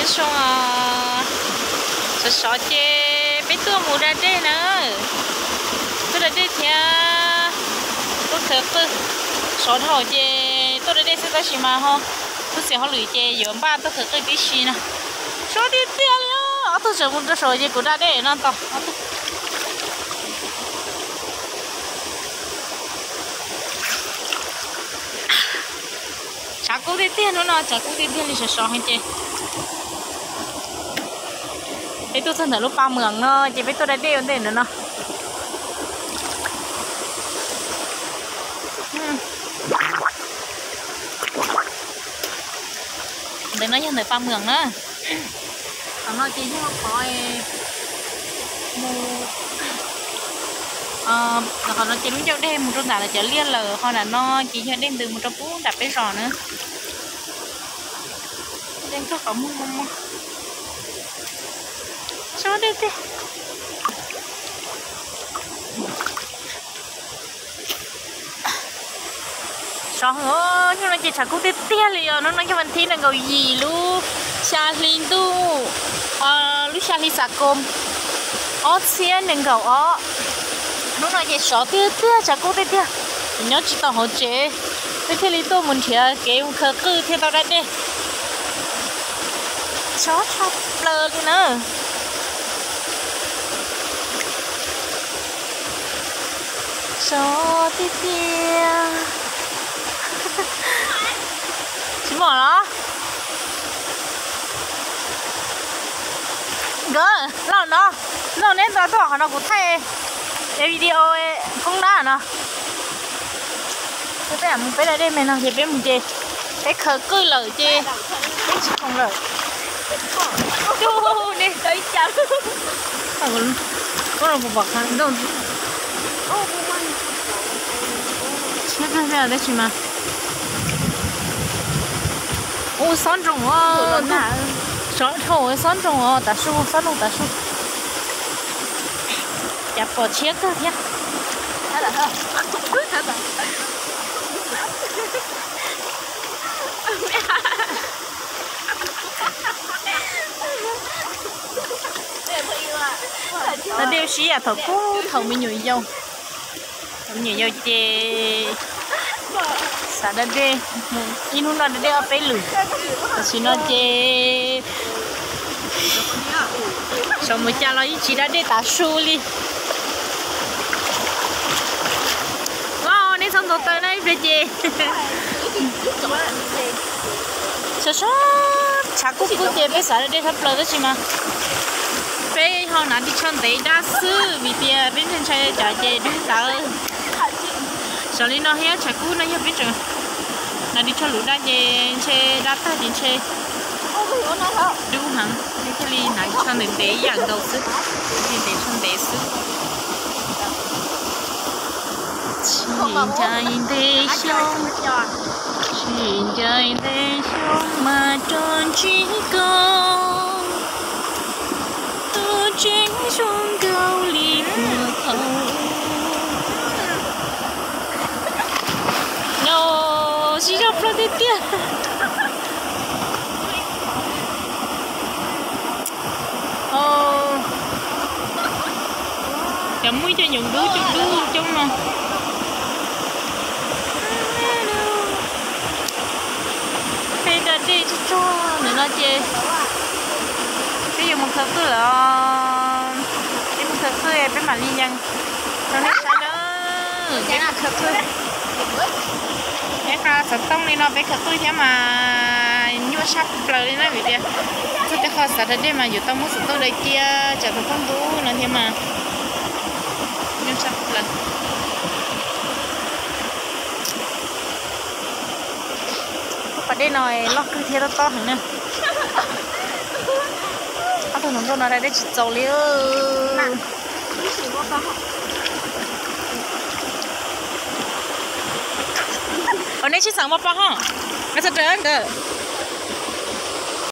Zoo, sov sov ces peb tuaj mus da dej na, tuaj da dej thiab tuaj khaws qwj. Sov dhau ces tuaj da dej xwb tab sis mas ho tub txiv hauj lwm ces yuav npaj tuaj khaws qwj tib si na. Sov tiag tiag li, ob tug tseem mus rau saum ces kuv da dej no tos. Tshav kub tiag tiag hnub no, tshav kub tiag tiag li, sov sov heev ces peb tuaj txog ntawm lub pas mweem no ces peb tuaj da dej ua ntej ntawm no. Ntawm no yog ntawm pas mweem na. Qhov no ces yog qhov mus, qhov no ces lub ncauj dej mus rau ntawm lawv cov liaj lawm, ho nram no ces yog dej ntws mus rau pub nram peb zos na. Dej nkag qhov muag mos mos. Sov dej tiag. Sov heev os, hnub no ces tshav kub tiag tiag li os. Hnub no yog vas thib nees nkaum yim lub xya hli ntuj, lub xya hli xam kos ob txhiab nees nkaum ob. Hnub no ces sov tiag tiag, tshav kub tiag tiag, nyob tsis tau hauv tsev, peb thiaj li tuaj mus nrhiav kev mus khaws qwj thiaj tau da dej. Sov tshaj plaws li na. Sov tiag tiag. Tsis muaj los? Nkawd los no, no neb nto tuaj qhov no kuv thaij video poob dab no. Peb mus peb da dej me no ces peb mus ces peb khaws qwj lawm ces peb tsis khoom lawm. Tus ne, koj los pom qhov ntoo. Siab kawg thiab tab sis mas. Ua xob nroos os, sov dhau xob nroos os, tav su, xob nroos tav su. Cas pom siab kawg thiab. Tau dej ua si yam thaum kub thaum me nyuam yaus. Thaum me nyuam yaus ces xav da dej, ib hnub no da dej ob peb lwm. Tam sim no ces sov mus cas los yeej tsis da dej tav su li. Los nej txhob ntxhov taw na ib pliag ces. Sov sov tshav kub kub ces peb xav da dej tshaj plaws tab sis mas peb ho hnav ris tsho ntev dab xwb vim tias peb ntshai ntshai cov ces dub ntawd. Sov li no thiab tshav kub no yog peb tseem hnav ris tsho luv dab ces ntshe dab tag ces ntshe dub heev, thiaj li hnav ris tsho ntev ntev ib yam nkaus xwb, ntev tsho ntev xwb. Tsis ncaim ntev xyoo, tsis ncaim ntev xyoo mas rov ntsib koj, tseem zoo nkauj li puag thaum. No, sib zog plaws tiag tiag. Cov muaj ib co nyoos dub coob dub coob no. Peb da dej tsuag tsuag ntawm no ces peb yuav mus khaws qwj lawm. Peb mus khaws qwj peb mam li yees rau nej saib na. Peb mus khaws qwj. Peb nqa xov tooj li no peb khaws qwj thiab mas nyuaj tshaj plaws li na vim tias txog tej qho xav da dej mas yuav tau muab xov tooj daim cia tsam thaum khaub ntuj no thiab mas nyuaj tshaj plaws. Lub pas dej no loj kawg thiab tob tob heev na. Ob tug hluas nkauj no da dej tsis txaus li. Ua nej sib xeem npaj paj ho, nqa txog raws nkawd.